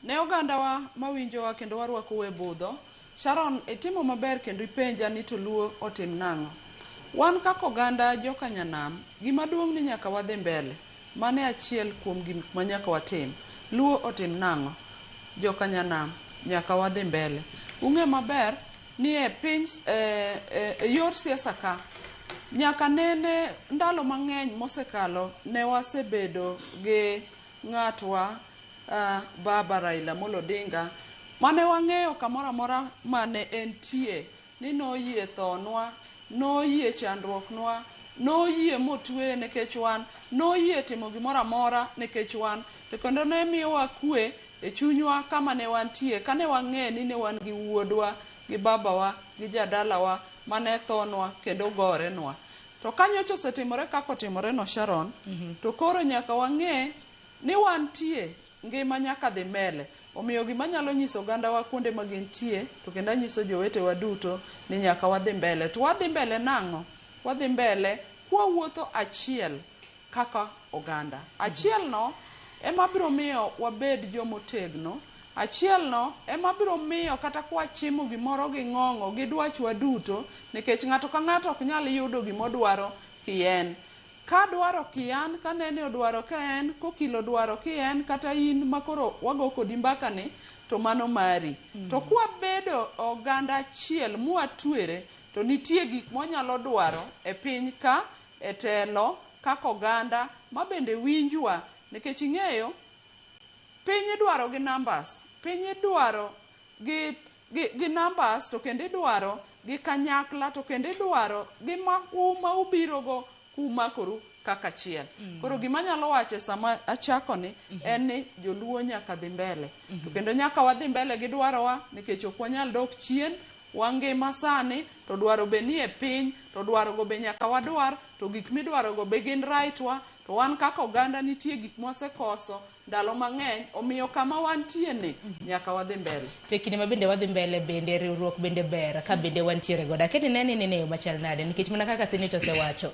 Ne ogandawa mawinjowa kendo warwakou e budho, Sharon itimo maber kendo ipenja ni to Luo otim nang'o. Wan kaka oganda joka nyanam, gima duong' ni nyaka wadhi mbele. Mano e achiel kuom gik ma nyaka watim. Luo otim nang'o? Joka nyanam, nyaka wadhi mbele. Ung'e maber ni e piny e yor siasa ka, nyaka nene ndalo mang'eny mosekalo ne wasebedo gi ng'atwa Baba Raila Amolo Odinga mane wang'eyo kamoro amora mane entie ni noyie thonwa, noyie chandruoknwa, noyie motweye nikech wan, noyie timo gimoro amora nikech wan, to kendo ne miyowa kwe e chunywa kama ne wantie kane wang'e ni ne wan gi wuodwa, gi babawa, gi jadalawa mane thonwa kendo gorenwa. To ka nyocha osetimore kaka otimore no Sharon, to koro nyaka wang'e ni wantie, ngima nyaka dhi mbele. Omiyo gima anyalo nyiso ogandawa kuonde ma gintie, to kendo anyiso jowetewa duto ni nyaka wadhi mbele. To wadhi mbele nang'o? Wadhi mbele kwawuotho achiel kaka oganda. Achiel no ema biro miyo wabed jomotegno. Achiel no ema biro miyo kata kwachimo gimoro gi ng'ong'o gi dwachwa duto, nikech ng'ato ka ng'ato ok nyal yudo gimodwaro kien. Ka dwaro kian, ka nene odwaro ka en, kokilo dwaro kien, kata in makoro wago kodi mbaka ni, to mano mari. To kwabedo oganda achiel mwatwere, to nitie gik mwanyalo dwaro e piny ka, e telo, kaka oganda, ma bende winjwa. Nikech ing'eyo, piny idwaro gi numbers, piny idwaro gi numbers, to kendo idwaro gi kanyakla, to kendo idwaro gi ma uma ubirogo kumakoru kaka achiel. Koro gima anyalo wacho sama achako ni en ni joluo nyaka dhi mbele. To kendo nyaka wadhi mbele gi dwarowa nikech ok wanyal dok chien. Wangima sani to dwaro be nie piny, to dwaro go be nyaka wadwar, to gik midwaro go be gin right wa, to wan kaka oganda nitie gik mwasekoso ndalo mang'eny, omiyo kama wantie ni nyaka wadhi mbele. To e kinde ma bende wadhi mbele bende riwruok bende ber ka bende wantiere godo. Akia ni nene nene e yo machal nade nikech mana kaka senator osewacho.